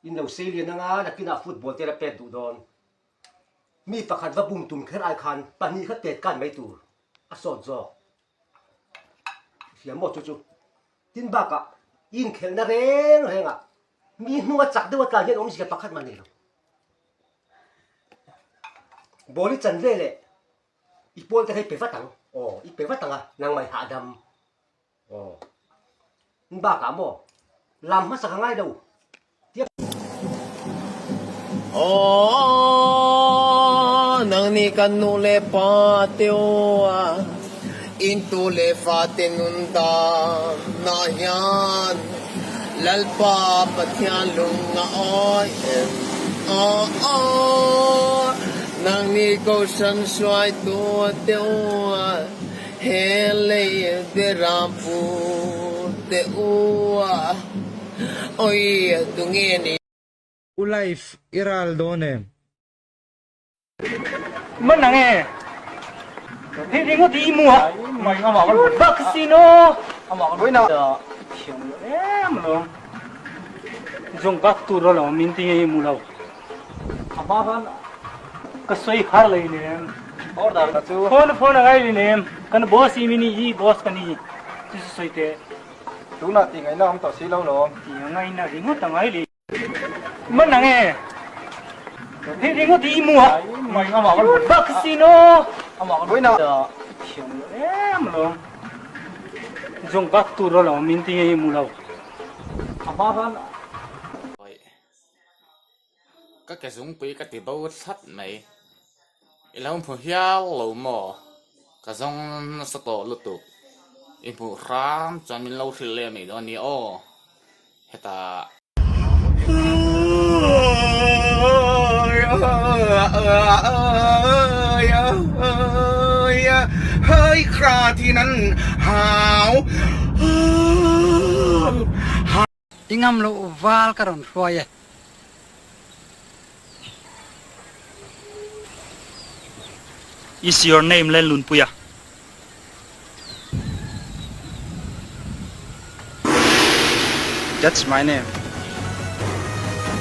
In lo sei lian anga nakinah football te la pet duh dawn. Mi pakhat va bum tum kher ai khan pahnih kha tet kan mai tur a sawt zawk. Hria maw chu chu. Tin bakah i inkhelhna reng rengah mi hnunga chak deuh a tlan hian awmzia pakhat mah nei lo. Ball i chan ve leh i pawl te kha i pe vat ang. Aw i pe vat ang a nangmah i hahdam. Aw. In bakah maw? Lam hmasa ka ngai lo. Tia. Aw, nang nih kan nu le pa te aw a, in tu le fa te nun dan ah hian Lalpa Pathian lung a awi em? Aw, aw, nang nih Kohhran hruaitu te aw a, He lei beram pu te u a oi tu nge ni. U life i ral dawn em? Man ang e. Hei ringawt i mu a. Bak si no. Thiam lo em lo. Zawng bak tur lo min ti nge mu lo. Ka sawi har lei nem. Phone phone a ngai lei nem. Kan boss i mini i boss ka ni. Chu chu sawi teh. Tunah tih ngaihna awm tawh si lo lawm. Tih ngaihna ringawt a ngai lei. Man ang e. Hei ringawt i mu a. Bak si no. Thiam lo em lawm. Zawng bak tur lo min ti nge i mu lo. Ka ke zungpui ka ti bo thlap mai. I lo hmu hial lo maw? Ka zawng nasa tawh lutuk. I hmuh hram chuan min lo hrilh leh mai dawn a ni aw. Hetah. I ngam loh val ka rawn hruai e. Is your name Lenlunpuia? That's my name.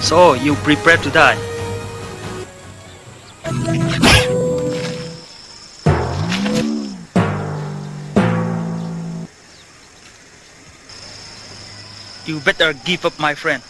So you prepare to die. You better give up my friend.